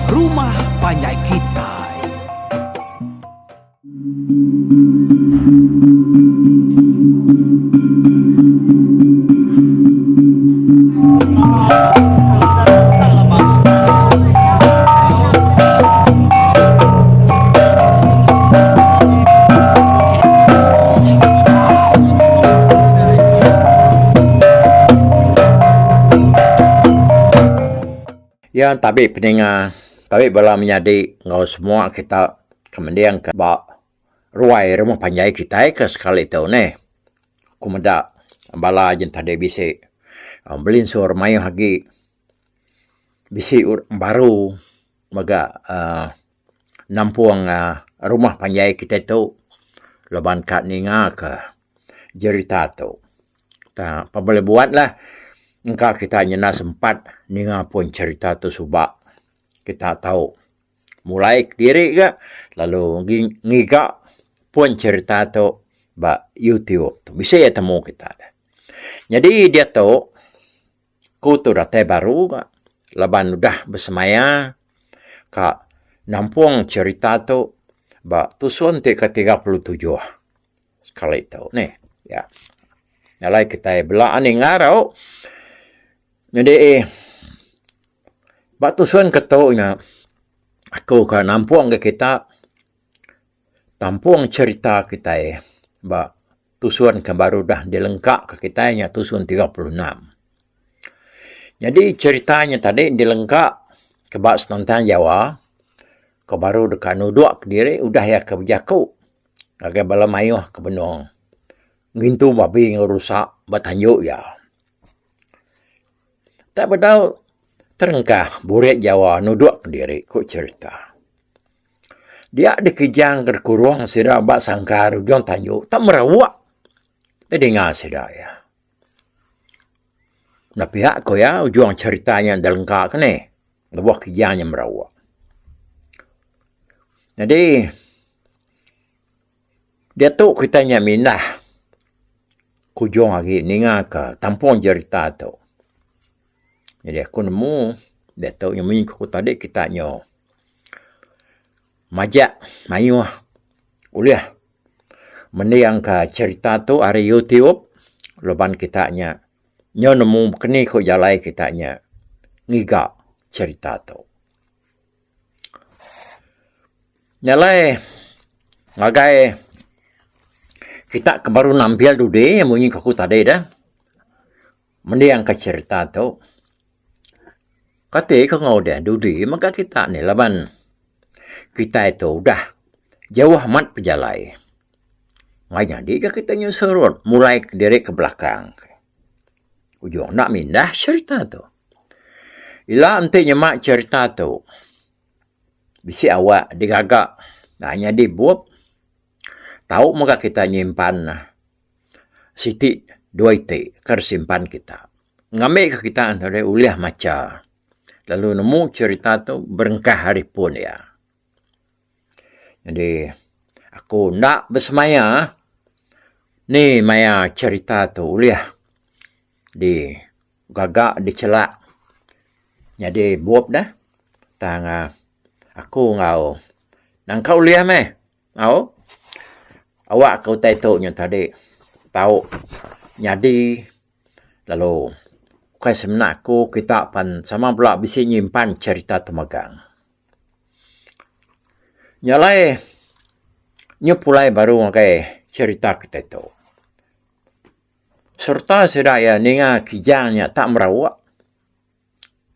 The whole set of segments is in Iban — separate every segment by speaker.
Speaker 1: rumah panjai kitai.
Speaker 2: Iya tabi peninga, tabi bala menyadi enggau semua kita ke mending ke ba ruai rumah panjai kitai ke sekali tu neh. Ku meda bala aja tadi bisi belinsur mayuh agi bisi baru mega uhh nampung uhh rumah panjai kitai tu laban ka ninga ka jerita tu. Ta pa boleh buat lah engka kita nyenda sempat ninga pun cherita tu suba kita tau mulai kediri ga lalu ngiga pun cherita tu ba YouTube tu bisi iya temu kita. Nyadi diatu ku tu datai baru ga laban udah besemaya ka nampung cherita tu ba tusun ti ke 37. Sekali tu nih ya. Alai kitai bela ninga tau. Nyadi ba tusun ke tu nya aku ka nampung ga kita tampung cherita kitai ba tusun ke baru dah dilengka ka kitai nya tusun 36. Nyadi cherita nya tadi dilengka ke ba senentang Jawa ke baru deka nudok kediri udah iya ke bejaku. Ngagai bala mayuh ke benung ngintu babi enggau rusa ba tanju iya. Tak bedau terengkah burik Jawa nudok kediri ku cherita. Dia dikejang ke kurung sida ba sangkar ujung tanju tak merawak ti dinga sida iya. Enda pia ku iya ujung cherita nya enda lengka ke nih lebuh kijang nya merawak. Nyadi diatu kita nya mindah ke ujung agi ninga ka tampung jerita tu. Nyadi aku nemu diatu mih ku tadi kita nyu majak mayuh ulih mending ka cherita tu ari YouTube laban kita nya nyau nemu keni ku jalai kita nya ngiga cherita tu. Nya alai ngagai kita ke baru nampil dudi munyi ku aku tadi dah mending ka cherita tu. Kati ko enggau deh dudi mega kita ni laban kitai tu udah jauh amat pejalai. Ngai nyadi ga kita nyusun mulai kediri ke belakang. Ujung enda mindah cherita tu. Ila enti nyema cherita tu bisi awak digaga nyadi bup tau mega kita nyimpan siti dua iti ke simpan kita. Ngambi ka kita enti ulih macha lalu nemu cherita tu berengkah ari pun iya. Nyadi aku enda besemaya ni maya cherita tu ulih digaga dichelak nyadi bup ne tang aku enggau nangka ulih meh. Au. Awak ke utai tu nya tadi tau nyadi lalu ukai semina aku kita pan sama bela bisi nyimpan cherita temegang. Nya alai nyu pulai baru ngagai cherita kitai tu. Sereta sida iya ninga kijang nya tak merawak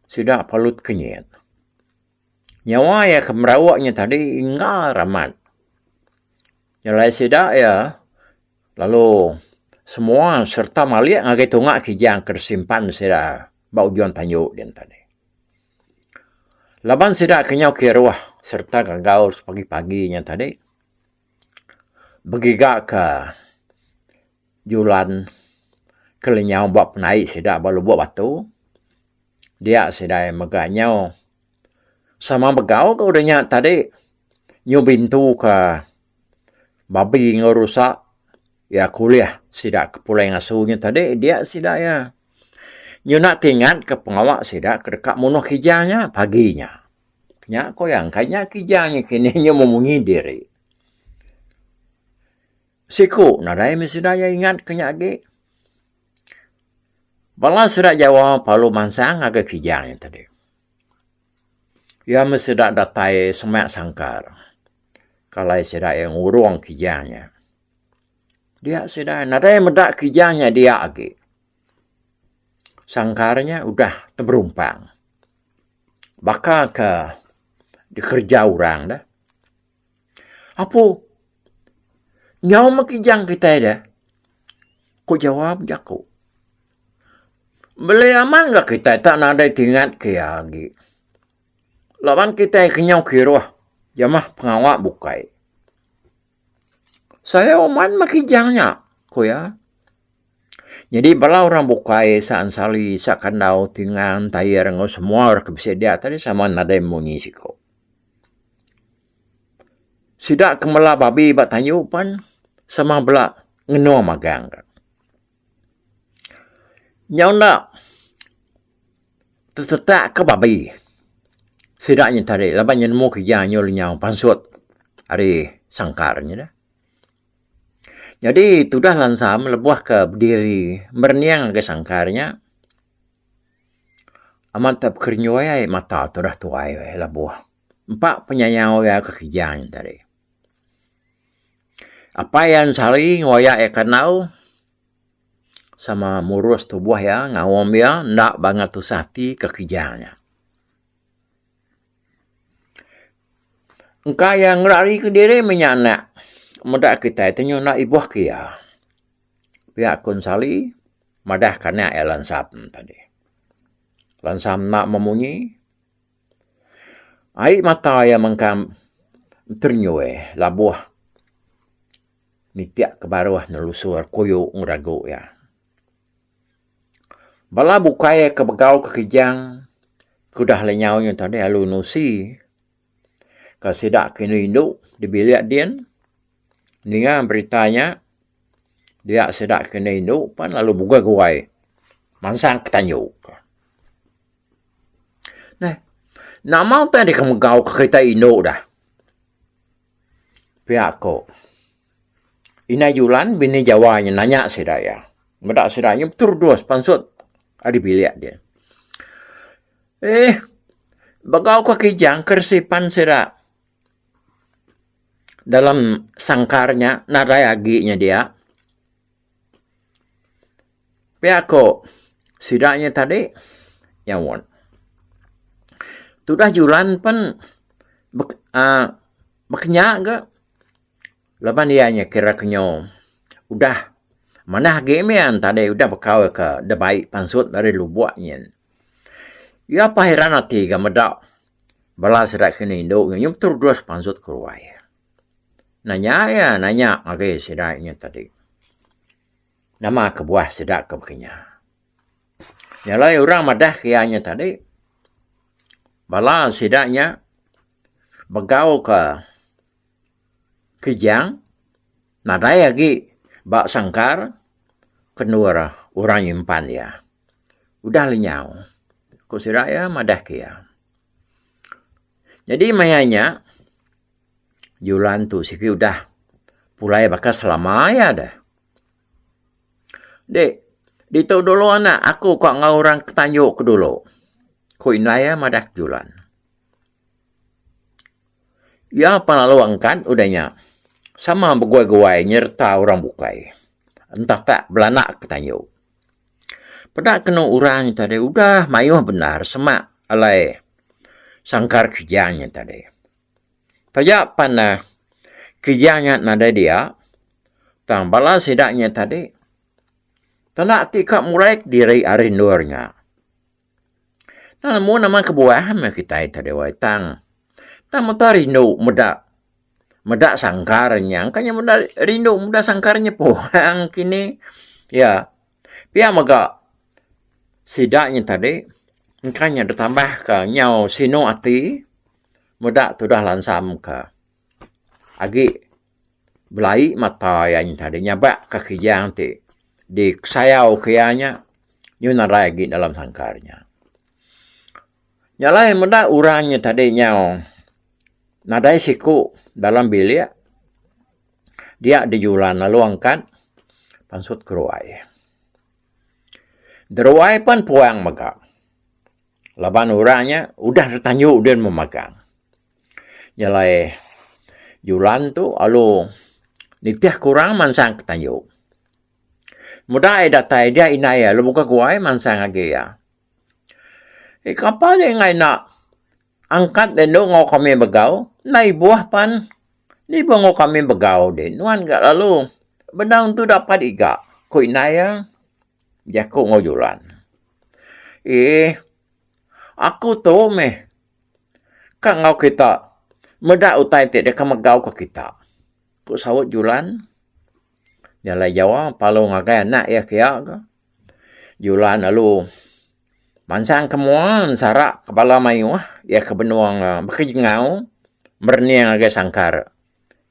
Speaker 2: sida perlu tekenyit. Nyawa iya ke merawak nya tadi inggar amat. Nyelai sida iya lalu semua sereta malik ngagai tunga kijang ke disimpan sida ba ujung tanju din tadi. Laban sida ke nyau kiruh sereta gagau sepagi-pagi nya tadi begiga ka julan ke lenyau ba penaik sida ba Lubok Batu. Dia sida iya mega nyau sama begau ke udah nya tadi nyu bintu ka babi enggau rusa iya ke ulih sida ke pulai ngasu nya tadi dia sida iya nyu enda tingat ke pengawa sida ke deka munuh kijang nya pagi nya. Nya ko iya engka nya kijang nya kini nya memunyi diri. Siku nadai meh sida iya ingat ke nya agi. Bala sida Jawa parlu mansang ngagai kijang nya tadi. Iya meh sida datai semak sangkar kalai sida iya ngurung kijang nya. Dia sida nadai meda kijang nya dia agi. Sangkar nya udah teberumpang. Baka ke dikereja orang deh. Apu nyau meh kijang kitai deh ku jawab jaku. Beli amat ga kitai tak nadai tingat ke iya agi. Laban kitai ke nyau kiruh jamah pengawa bukai. Sayau man meh kijang nya, ku iya. Nyadi bala orang bukai sa ensali, sa kandau, tingang, tayir enggau semua orang ke bisi dia tadi sama nadai munyi siku. Sida ke mela babi ba tanju pen sama bela ngenung magang. Nyau enda tetetak ke babi sida nya tadi laban nya nemu kijang nyu lenyau pansut ari sangkar nya dah. Nyadi tudah lansam lebuh ke bediri merening ngagai sangkar nya amat te bekerenyoi ai mata tudah tuai lebuh empa penyayau iya ke kijang nya tadi. Apai iya ensari nguaya iya kandau sama murus tubuh iya ngaum iya enda bangat tusah ati ke kijang nya. Engka iya ngerari kediri meh nya anak meda kitai ti nyau enda ibuh ke iya. Pia ku Ensali madah ke anak iya lansam tadi. Lansam enda memunyi ai mata iya mengkang terenyui labuh nitik ke baruh nelusur kuyu ngeragu iya. Bala bukai ke begau ke kijang ke udah lenyau nya tadi lalu nusi ka sida ke indu indu di bilik din ninga berita nya dia sida ke indu indu pan lalu bugai guai mansang ke tanju. Neh nama utai deka megau ke kerita indu dah. Pia ko Indai Julan bini Jawa nya nanya sida iya. Meda sida nya beterudus pansut ari bilik dia. Eh begau ka kijang keresi pan sida dalam sangkar nya nadai agi nya dia. Pia ko sida nya tadi nyaut. Tudah julan pen uhh bekenya ga laban iya nya kira kenyo udah manah agi meh iya tadi udah bekau ka da bai pansut ari lubok nyin. Iya pah heran ati ga meda bala sida kini indu nyin terus pansut keruai. Nanya iya nanya ngagai sida nya tadi. Nama kebuah sida ke baka nya. Nya alai orang madah ke iya nya tadi bala sida nya begau ka kijang nadai agi ba sangkar ke endur orang nyimpan iya. Udah lenyau ku sida iya madah ke iya. Nyadi maya nya Julan tu sigi udah pulai baka selama iya deh. Dek, ditu dulu anak aku ka enggau orang ke tanju ke dulu, ku indai iya madah ke Julan. Iya pan lalu angkat udah nya sama beguai-guai nyereta orang bukai entatak belanak ke tanju. Peda kenu orang nya tadi udah mayuh bendar semak alai sangkar kijang nya tadi. Taja pan ne kijang nya nadai dia tang bala sida nya tadi tanda ti ka mulai diri ari endur nya. Tang nemu nama kebuah meh kitai tadi wai tang tang meta rindu meda meda sangkar nya engka nya meda rindu meda sangkar nya puang kini iya. Pia mega sida nya tadi engka nya ditambah ka nyau sinu ati meda tudah lansam ka agi belai mata iya nya tadi nyabak ka kijang ti disayau ke iya nya nyau nadai agi dalam sangkar nya. Nya alai meda orang nya tadi nyau nadai siku dalam bilik dia dijulan lalu angkat pansut keruai. Deruai pan puang mega laban orang nya udah ditanju din memagang. Nya alai julan tu lalu nitih ke orang mansang ke tanju. Meda iya datai dia indai iya lalu buka guai mansang agi iya. Eh kapa deh enggai enda angkat deh endu enggau kami begau enda ibuh pan ni ibuh enggau kami begau deh nuan ga lalu bendar entu dapat iga ku indai iya jaku enggau julan. Eeh aku tu meh ka enggau kita meda utai ti deka megau ke kita ku saut julan. Jalai jawa palu ngagai anak iya kiya ka. Julan lalu mansang ke mua ensara ke bala mayuh iya ke benung bekejengau merening ngagai sangkar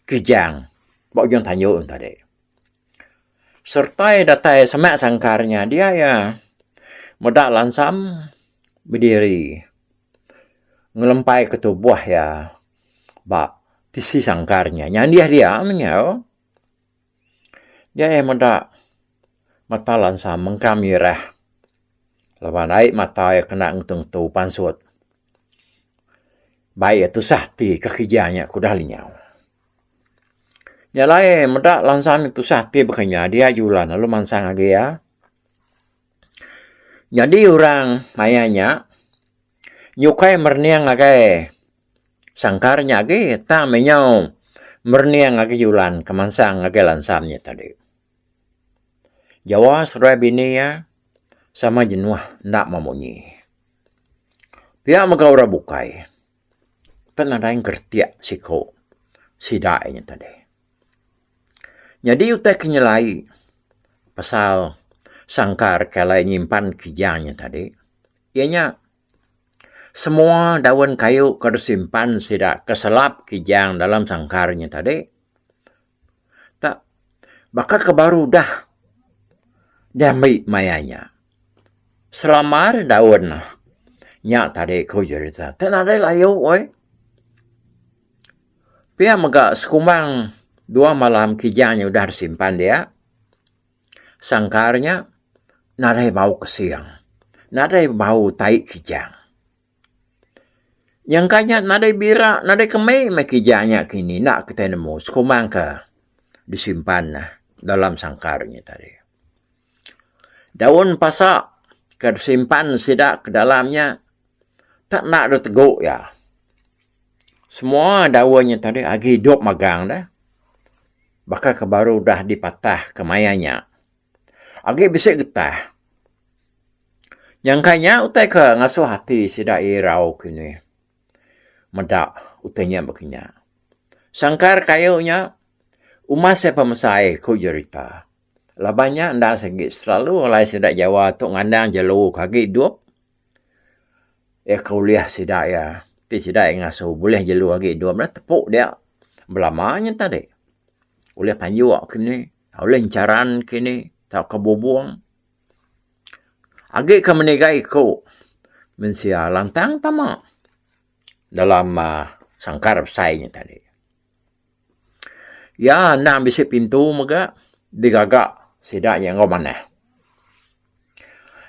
Speaker 2: Kijang ba ujung tanju ne tadi. Sereta iya datai semak sangkar nya dia iya meda lansam bediri ngelempai ke tubuh iya ba tisi sangkar nya. Nyandih dia meh nya. Iya meda mata lansa mengkang mirah laban ai mata iya kena ngetu-ngetu pansut. Bai iya tusah ti ke kereja nya ke udah lenyau. Nya alai meda lansa ne tusah ti baka nya dia julan lalu mansang agi iya. Nyadi orang maya nya nyukai merening ngagai Sangkar nya agi tang meh nyau merening agi julan ke mansang ngagai lansam nya tadi. Jawa seduai bini iya sama jenuh enda memunyi. Pia mega orang bukai te nadai ngeretik siku sida nya tadi. Nyadi utai ke nyelai pasal sangkar ke alai nyimpan kijang nya tadi iya nya Semua daun kayu ke disimpan sida ke selap kijang dalam sangkar nya tadi tak baka ke baru udah diambi maya nya. Selamar daun nya tadi ku jerita ti nadai layu ai. Pia mega sekumbang dua malam kijang nya udah disimpan dia. Sangkar nya nadai bau kesing, nadai bau tai kijang. Nyangka nya nadai bira, nadai kemi meh kijang nya kini enda kitai nemu sekumbang ke disimpan dalam sangkar nya tadi. Daun pasa ke disimpan sida ke dalam nya tak enda deh tegu iya. Semua daun nya tadi agi idup magang deh. Baka ke baru udah dipatah ke maya nya. Agi bisi getah. Nyangka nya utai ke ngasuh ati sida irau kini meda utai nya baka nya. Sangkar kayu nya umas iya pemesai ku jerita. Laban nya enda sigi selalu alai sida Jawa tu ngandang jelu ke agi idup. Iya ke ulih sida iya ti sida iya ngasu bulih jelu agi idup ne tepu dia belama nya tadi. Ulih panjuk kini, ulih encharan kini tauka bubung. Agi ke meniga iku mensia lantang tama dalam uhh sangkar besai nya tadi. Iya endang bisi pintu mega digaga sida nya enggau manah.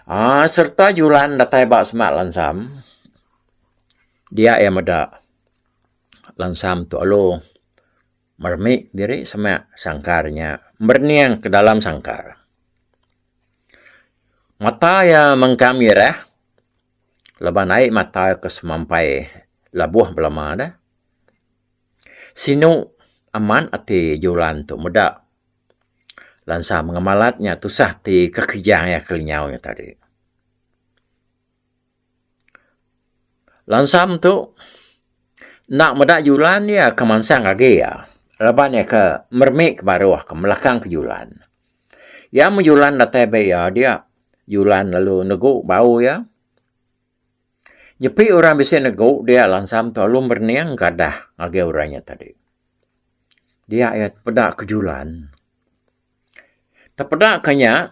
Speaker 2: Aaa sereta julan datai ba semak lansam dia iya meda lansam tu alu meremi diri semak sangkar nya merening ke dalam sangkar. Mata iya mengkang mirah laban ai mata ke semampai labuh belama ne. Sinu amat ati julan tu meda lansa ngemalat nya tusah ti ke kijang iya ke lenyau nya tadi. Lansam tu enda meda julan iya ke mansang agi iya laban iya ke meremi ke baruh ke melakang ke julan. Iya meh julan datai ba iya dia julan lalu negu bau iya. Nyepi orang bisi negu dia lansam tu lalu merening gadah ngagai orang nya tadi. Dia iya tepeda ke julan. Tepeda ke nya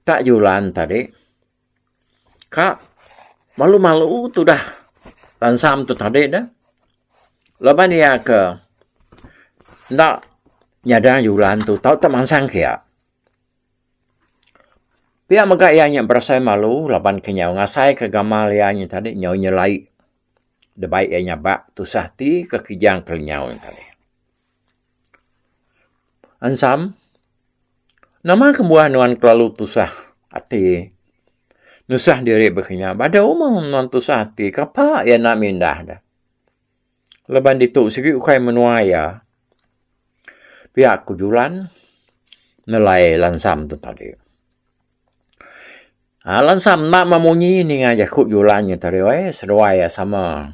Speaker 2: tak julan tadi ka. Malu-malu tudah Lansam tu tadi dah. Laban iya ke enda nyadang julan tu tau te mansang kiya. Pia mega iya nya berasai malu laban ke nyau ngasai ke gamal iya nya tadi nyau nyelai debai iya nyabak tusah ati ke kijang ke lenyau nya tadi. Ensam, nama kebuah nuan kelalu tusah ati nusah diri baka nya badu meh nuan tusah ati kapa iya enda mindah deh. Laban ditu sigi ukai menua iya. Pia ku Julan nelai Lansam tu tadi. Aa Lansam enda memunyi ninga jaku Julan nya tadi weh seduai iya sama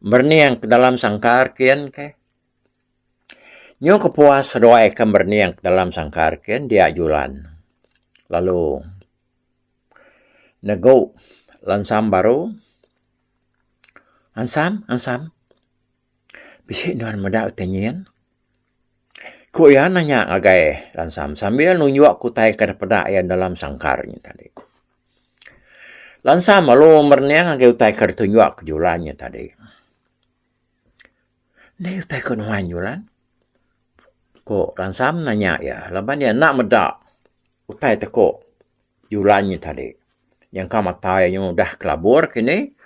Speaker 2: merening ke dalam sangkar kin keh. Nyu kepuas seduai ke merening ke dalam sangkar kin dia Julan lalu negu Lansam baru. Ansam, ansam. Bisi nuan meda utai nyin? Ku iya nanya ngagai Lansam sambil nunjuk ke utai ke dipeda iya dalam sangkar nya tadi. Lansam lalu merening ngagai utai ke ditunjuk ke Julan nya tadi. Ni utai ku nuan Julan? Ku Lansam nanya iya laban iya enda meda utai te ku Julan nya tadi. Nyangka mata iya nyau udah kelabur kini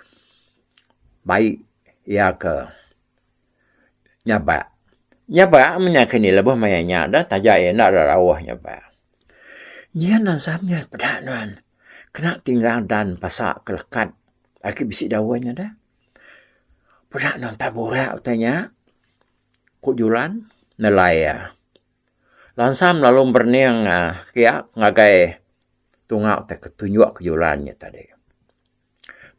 Speaker 2: bai iya ke nyabak. Nyabak meh nya kini lebuh maya nya dah taja iya enda rauh nyabak. Nyin Lansam nyin peda nuan kena tinggang dan pasa ke lekat agi bisi daun nya dah. Peda ne utai burak utai nya, ku Julan nelai iya. Lansam lalu merening kiya ngagai tunga utai ke tunjuk ke Julan nya tadi.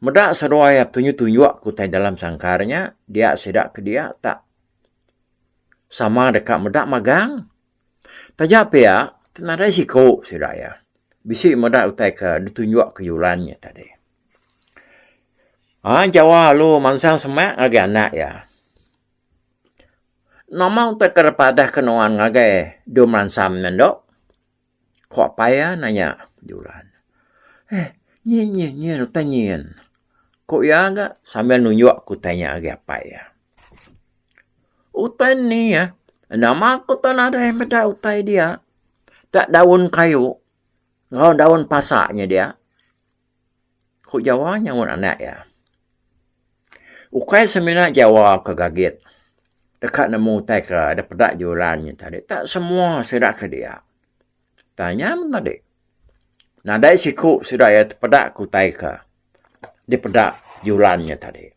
Speaker 2: Meda seduai iya tunjuk-tunjuk ke utai dalam sangkar nya, dia sida ke dia tak sama deka meda magang. Taja pia, nadai siku sida iya bisi meda utai ke ditunjuk ke Julan nya tadi. Aa Jawa lalu mansang semak ngagai anak iya. Nama utai ke dipadah ke nuan ngagai Dum Ransam ne endo? Ku apai iya nanya Julan. Eh nyin nyin nyin utai nyin. Ku iya ga sambil nunjuk ke utai nya ngagai apai iya. Utai ni ah nama ku tau nadai meda utai dia. Tak daun kayu enggau daun pasa nya dia. Ku Jawa nyaut anak iya. Ukai semina Jawa ke gagit deka nemu utai ke dipeda julan nya tadi tak semua sida ke dia. Tang nya meh tadi. Nadai siku sida iya tepeda ke utai ke dipeda julan nya tadi.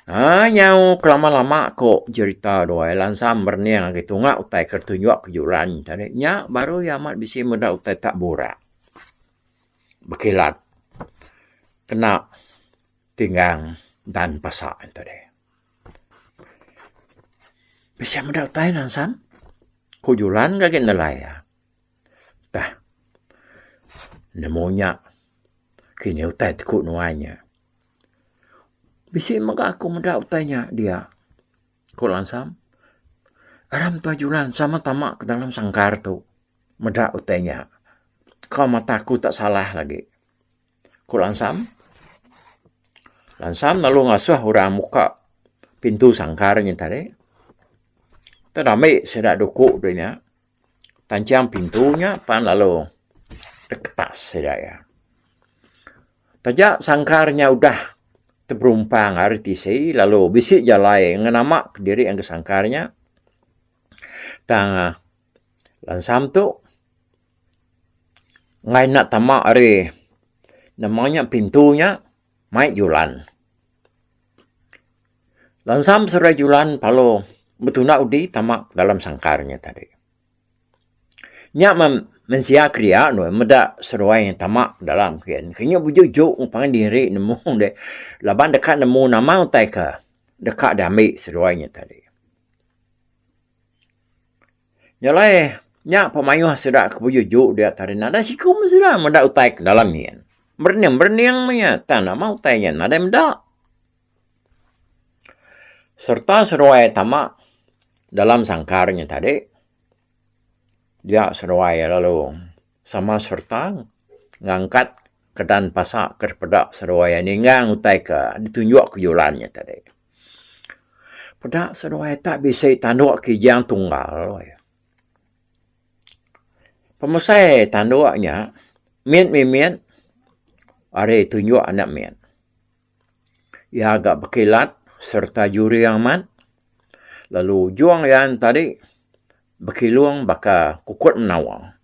Speaker 2: Aaa nyau kelama-lama ku jerita duai lansam merening agi tunga utai ke tunjuk ke julan nya tadi nya baru iya amat bisi meda utai tak burak. Bekilat kena tinggang dan pasa nya tadi. Bisi meda utai lansam ku julan ga agi nelai iya. Tah nemu nya kini utai teku nuan nya. Bisi mega aku meda utai nya dia, ku Lansam. Aram Tuai Julan sama tama ke dalam sangkar tu meda utai nya. Ka mata aku tak salah lagi, ku Lansam. Lansam lalu ngasuh orang muka pintu sangkar nya tadi. Tedambi sida duku deh nya. Tanchang pintu nya pan lalu diketas sida iya. Taja sangkar nya udah teberumpang ari tisi lalu bisi jalai ngenama kediri ngagai sangkar nya tang lansam tu enggai enda tama ari nama nya pintu nya mai julan. Lansam seduai julan lalu betunda udi tama dalam sangkar nya tadi. Nya meh mensia kelia ne meda seduai tama dalam kian. Kinya beju-ju pangan diri nemu deh laban deka nemu nama utai ke deka diambi seduai nya tadi. Nya alai nya pemayuh sida ke beju-ju dia tadi nadai siku meh sida meda utai ke dalam nyin. Merening-merening meh iya tang nama utai nya nadai meda. Sereta seduai tama dalam sangkar nya tadi dia seduai lalu sama sereta ngangkat. ke dan pasa ke dipeda seduai iya ninggang utai ke ditunjuk ke julan nya tadi. Peda seduai tak bisi tanduk kijang tunggal. Pemesai tanduk nya mit mimit ari tunjuk anak mit. Iya ga bekilat sereta juring amat lalu ujung iya ne tadi bekilung baka kukut menawa.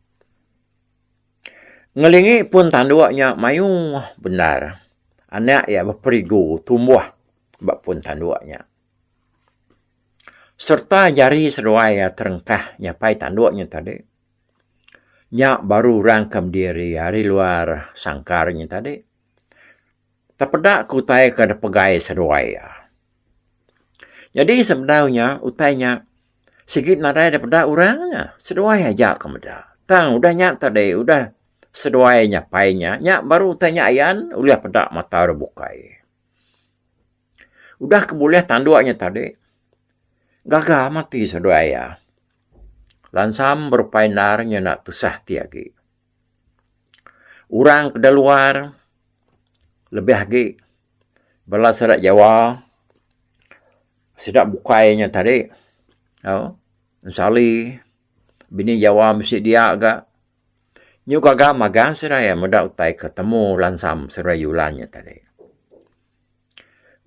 Speaker 2: Ngelingi pun tanduk nya mayuh bendar anak iya beperigu tumbuh ba pun tanduk nya. Sereta jari seduai iya terengkah nyapai tanduk nya tadi, nya baru orang ke bediri ari luar sangkar nya tadi. Tepeda ke utai ke dipegai seduai iya. Nyadi sebedau nya utai nya sigi nadai dipeda orang nya seduai aja ke meda. Tang udah nya tadi udah seduai nyapai nya, nya baru utai nya ayan ulih peda mata orang bukai. Udah ke bulih tanduk nya tadi gaga mati seduai iya. Lansam berupai endar nyenda tusah ti agi. Orang ke da luar lebih agi bala sida jawa sida bukai nya tadi au ensali bini jawa bisi dia ga nyu gaga magang sida iya meda utai ke temu lansam seduai julan nya tadi.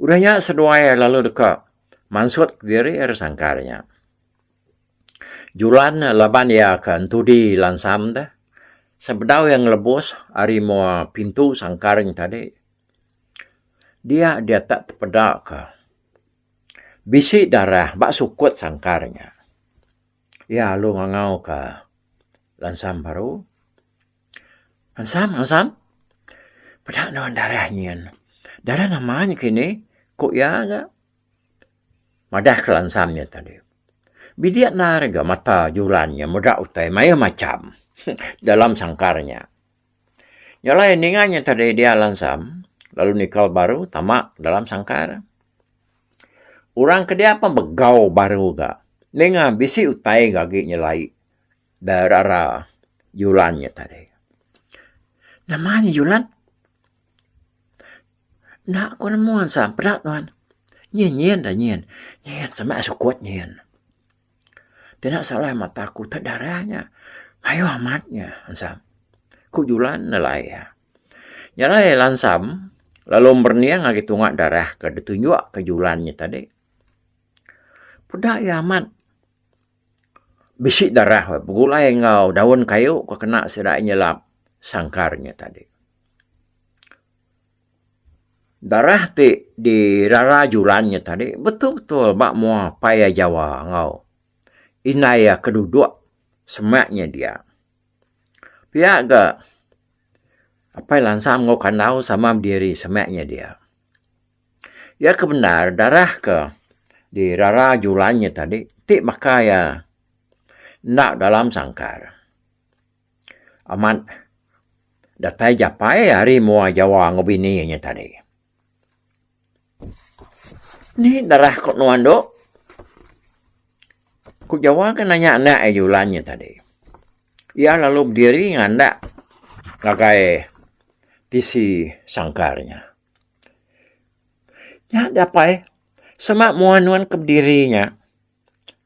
Speaker 2: Udah nya seduai lalu deka mansut kediri ari sangkar nya. Julan laban iya ke entudi lansam deh sebedau iya ngelebus ari mua pintu sangkar nya tadi dia dia tak tepeda ka bisi darah ba sukut sangkar nya. Iya lalu ngangau ka lansam baru. Lansam lansam peda nuan darah nyin. Darah nama nya kini ku iya ga. Madah ke lansam nya tadi. Bidik endar ga mata julan nya meda utai mayuh macham dalam sangkar nya. Nya alai ninga nya tadi dia lansam lalu nikal baru tama dalam sangkar. Orang ke dia pun begau baru ga ninga bisi utai ga agi nyelai da rara julan nya tadi. Nama nya julan? Enda ku nemu ansam peda nuan. Nyin nyin da nyin. Nyin semak sukut nyin. Tina salah mata aku te darah nya. Mayuh amat nya ansam. Ku Julan nelai iya. Nya alai lansam lalu merening agi tunga darah ke ditunjuk ke Julan nya tadi. Peda iya amat bisi darah begulai enggau daun kayu ke kena sida nyelap sangkar nya tadi. Darah ti dirara julan nya tadi betul-betul ba mua apai iya Jawa enggau indai iya ke duduk semak nya dia. Pia ga apai Lansam enggau Kandau sama bediri semak nya dia. Iya ke bendar darah ke dirara julan nya tadi ti baka iya enda dalam sangkar. Amat datai japai ari mua Jawa enggau bini iya nya tadi. Ni darah ko nuan tu? Ku Jawa ke nanya anak iya Julan nya tadi. Iya lalu bediri ngandak ngagai tisi sangkar nya. Nya dapai sema mua nuan ke bediri nya,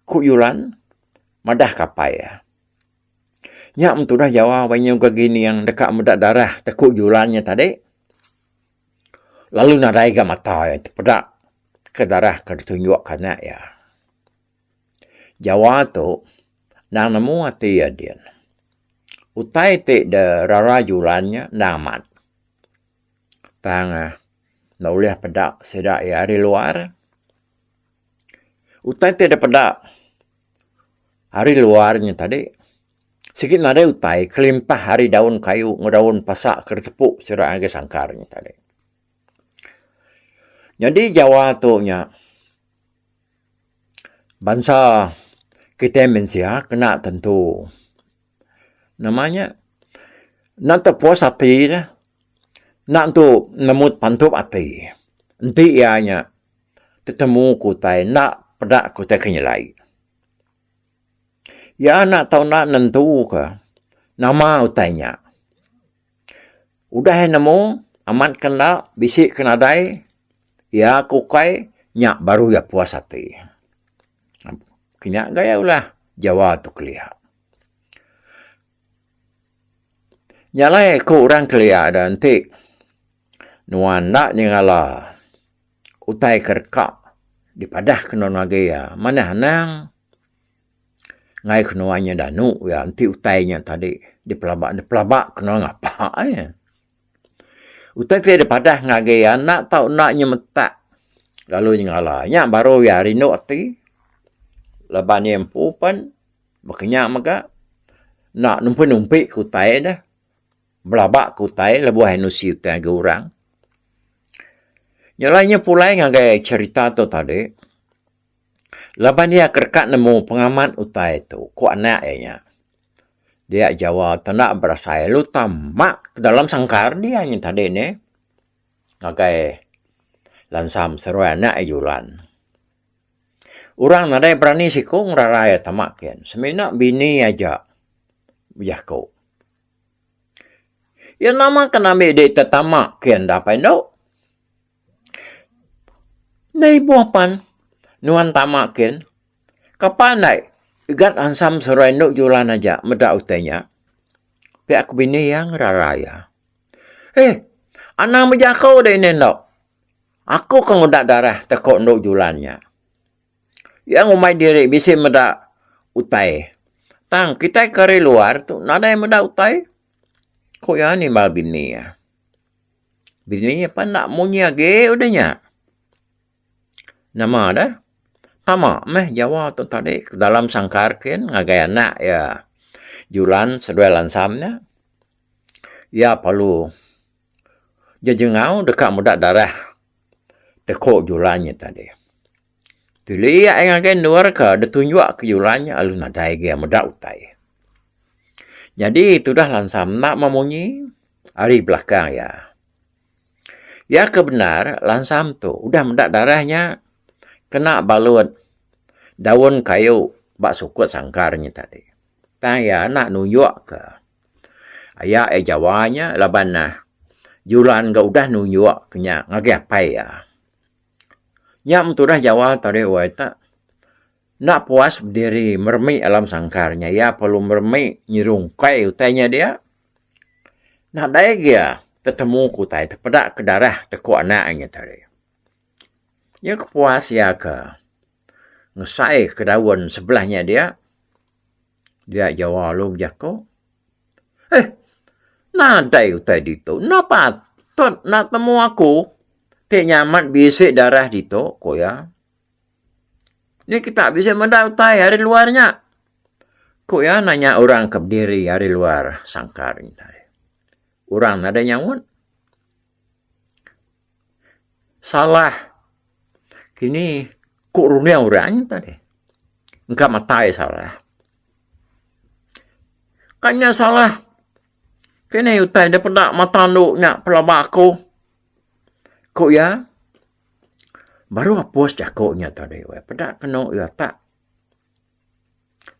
Speaker 2: ku Julan madah ke apai iya. Nya mentudah Jawa wai nyau gegining deka meda darah teku julan nya tadi. Lalu nadai ga mata iya tepeda ke darah ke ditunjuk ke anak iya. Jawa tu endang nemu ati iya din. Utai ti derara julan nya endang amat. Tang enda ulih peda sida iya ari luar. Utai ti dipeda ari luar nya tadi sigi nadai utai kelimpah ari daun kayu enggau daun pasa ke ditepu sida ngagai sangkar nya tadi. Nyadi jawa tu nya bansa kitai mensia kena tentu nama nya enda tepuas ati ne enda tu nemu pantup ati enti iya nya. Tetemu ku utai enda peda ku utai ke nyelai. Iya enda tau enda nentu ka nama utai nya. Udah iya nemu amat ke enda bisi ke nadai iya ke ukai nya baru iya puas ati. Kinya gaya ulah Jawa tu kelia. Nya alai ku orang kelia da enti nuan enda nyengala utai ke deka dipadah ke nuan agi iya manah anang ngagai ke nuan nya danu iya enti utai nya tadi dipelaba dipelaba ke nuan ngapa iya. Utai ti dipadah ngagai iya enda tau enda nyemetak lalu nyengala nya baru iya rindu ati laban iya empu pen. Baka nya mega enda numpi-numpi ke utai deh. Belaba ke utai lebuh ai nusi utai ngagai orang. Nya alai nya pulai ngagai cherita tu tadi laban iya ke deka nemu pengamat utai tu ku anak iya nya. Dia Jawa tu enda berasai lalu tama ke dalam sangkar dia nya tadi neh ngagai lansam seruai anak iya julan. Orang nadai berani siku ngerarai tama kin. Semina bini aja bejaku. Iya nama ke nambi dek tetama kin da apai endo. Enda ibuh pan nuan tama kin. Kapa ndai igat ansam seruai endo julan aja meda utai nya. Pia ku bini iya ngerarai iya. Eh anang bejaku dek indi endo. Aku ke nguda darah teko endu julan nya. Iya ngumbai diri bisi meda utai. Tang kitai ke ari luar tu nadai meda utai, ku iya nimbal bini iya. Bini iya pan enda munyi agi udah nya. Nama deh tama meh Jawa tu tadi ke dalam sangkar kin ngagai anak iya Julan seduai Lansam nya. Iya perlu Jejengau deka meda darah teko julan nya tadi. Tili ai ngagai endur ke ditunjuk ke julan nya lalu nadai agi meda utai. Nyadi tudah lansam enda memunyi ari belakang iya. Iya ke bendar lansam tu udah meda darah nya kena balut daun kayu ba sukut sangkar nya tadi. Tang iya enda nunjuk ke Aya iya Jawa nya laban ne Julan ga udah nunjuk ke nya ngagai apai iya. Nya mentudah Jawa tadi wai te enda puas bediri meremi alam sangkar nya iya perlu meremi nyerungkai utai nya dia. Nadai agi iya tetemu ke utai tepeda ke darah teku anak nya tadi. Nya kepuas iya ke ngesai ke daun sebelah nya dia. Dia Jawa lalu bejaku, Eh, nadai utai ditu. Enda patut enda temu aku ti nyamat bisi darah ditu, ku iya. Ni kita bisi meda utai ari luar nya, ku iya nanya orang ke bediri ari luar sangkar nya tadi. Orang nadai nyaut. Salah kini ku runding orang nya tadi. Engka matai salah. Ka nya salah kini utai da peda mata andu nya pelaba aku. Ku iya baru apus jaku nya tadi weh peda kenu iya tak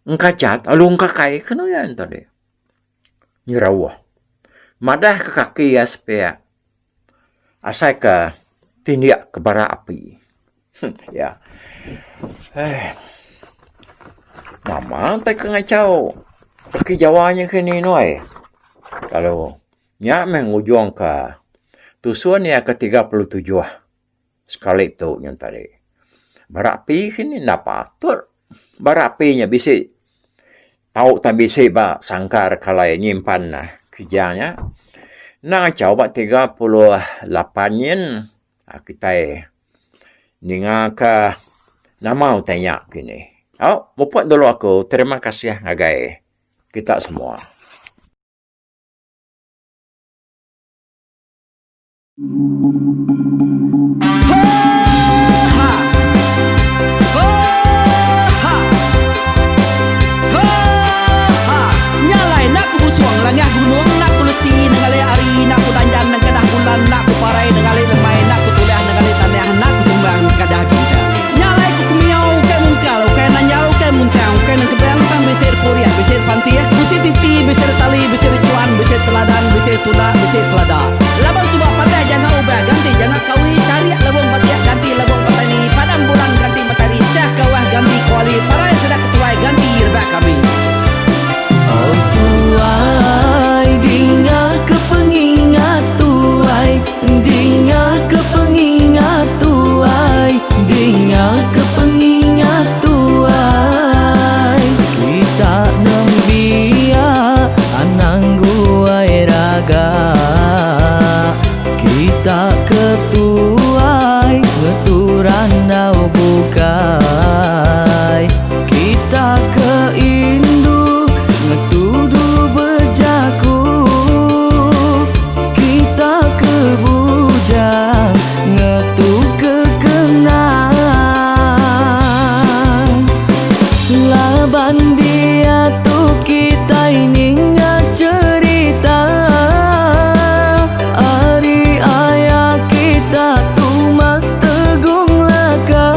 Speaker 2: engkajat lalu engkakai kenu iya nya tadi. Nyerauh madah ka kaki iya sepiak. Asai ke tindik ke bara api. Ya. Eh. Nama tai ke ngachau peki Jawa nya ke ni nuai. Lalu nya meh ngujung ka tusun iya ke 37 sekali tu nyen tadi. Bara api ke ni enda patut. Bara api nya bisi tau tan bisi ba sangkar kalai nyimpan kijang nya. Enda ngachau ba 38 nyin kitai ninga ka nama utai nya kini. Au mupuk dulu aku terima kasih ngagai kita semua.
Speaker 1: Nya alai enda ku busung langah gunung enda ku lesi nengali hari enda ku danjan nengkedah bulan enda ku parai nengali lemai enda ku tulah nengali tanah enda ku tumbang nengkadah gintang. Nya alai ku kemiau ukai mungkal ukai nanjal ukai muntang ukai nengkebang tang bisi repurih bisi repantih bisi titi bisi retali bisi rechuan bisi teladan bisi tunda bisi selada.
Speaker 3: ke tuai ngetu randau bukai. Kita ke indu ngetu dulu bejaku. Kita ke bujang ngetu ke kenang. Laban diatu kitai ninga cherita ari aya kita Tumas Tegung Laka.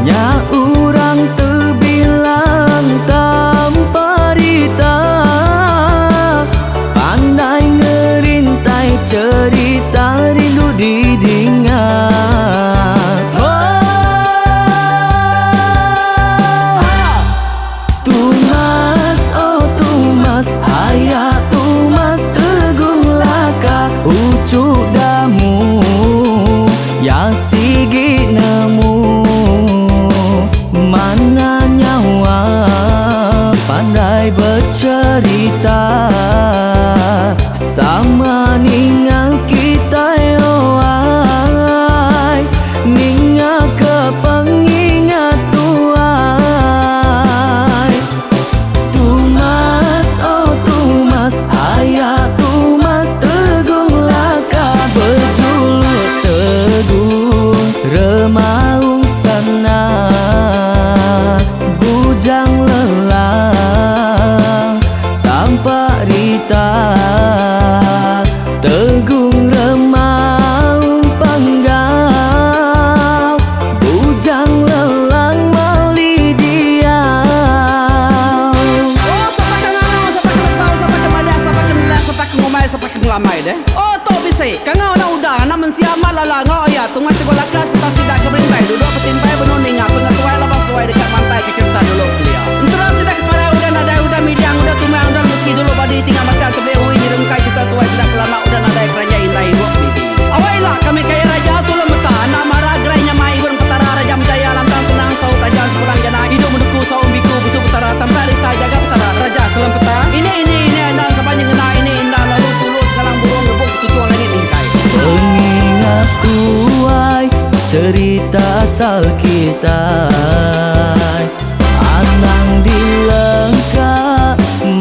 Speaker 3: Nya urang tebilang tanpa rita pandai ngerintai cherita rindu didinga. Tumas oh Tumas aya Tumas Tegung Laka uchu damu ya sigi nemu mana nyawa pandai becherita sama ninga kitai oh ai ninga ke pengingat tuai. Tumas oh Tumas aya Tumas Tegung Laka bejuluk Tegung Remaung Sana Bujang Lelang Tampak Rita Tegung Remaung Panggau Bujang Lelang Mali Diau.
Speaker 1: Oh sapa ke ngangau sapa ke nesau sapa ke madah sapa ke nelah sapa ke ngumbai sapa ke ngelamai deh. Oh tu bisi kangau anak udah anak mensia amat lala enggau iya tungas tegul laka sereta sida ke berintai duduk betimpai benung ninga pengetuai labas tuai deka mantai ke kereta dulu kelia. Ensera sida ke parai udah nadai udah midang udah tumang udah lesi dulu badi tinggal matang tebih ui nyerungkai cerita tuai sida ke lama udah nadai keranjai indai ibuk bibi. Awai ila kami kaya raja tulung meta anak mara gerai nyamai ibun petara raja menjaya lantang senang saut raja sepulang jana idup menuku saum biku busu petara tampak rita jaga petara raja selam peta ini ini ini endang sapa nyengena ini indah lalu tulu sekalang burung ngebuk betuchung langit mingkai.
Speaker 3: Pengingat tuai cerita asal kitai Anang dilengka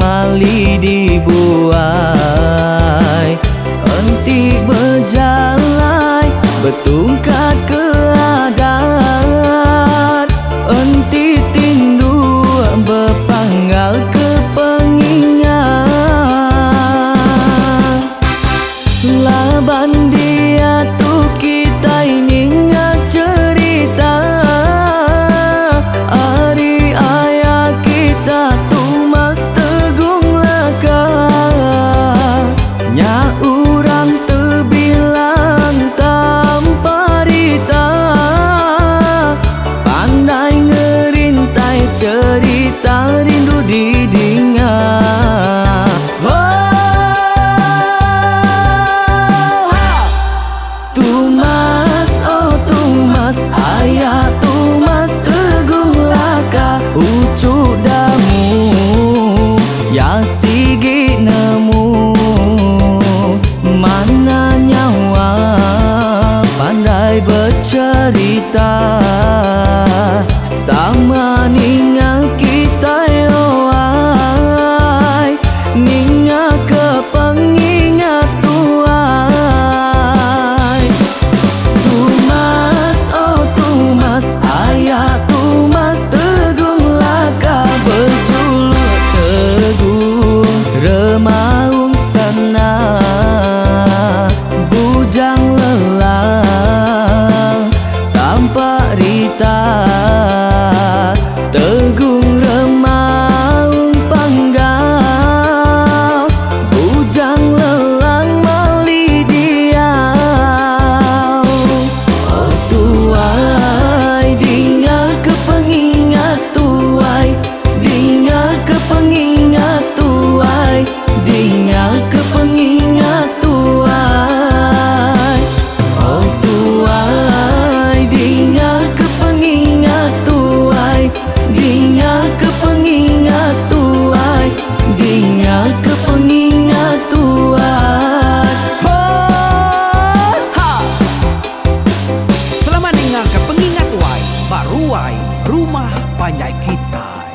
Speaker 3: mali dibuai Enti bejalai betungkat ke adat Enti tinduk bepanggal ke pengingat. Laban diatu kitai ninga cherita ari aya kita Tumas Tegung Laka. Nya urang tebilang tanpa rita pandai ngerintai cherita rindu didinga. Oh, ha!
Speaker 1: Rumah Panjai Kitai.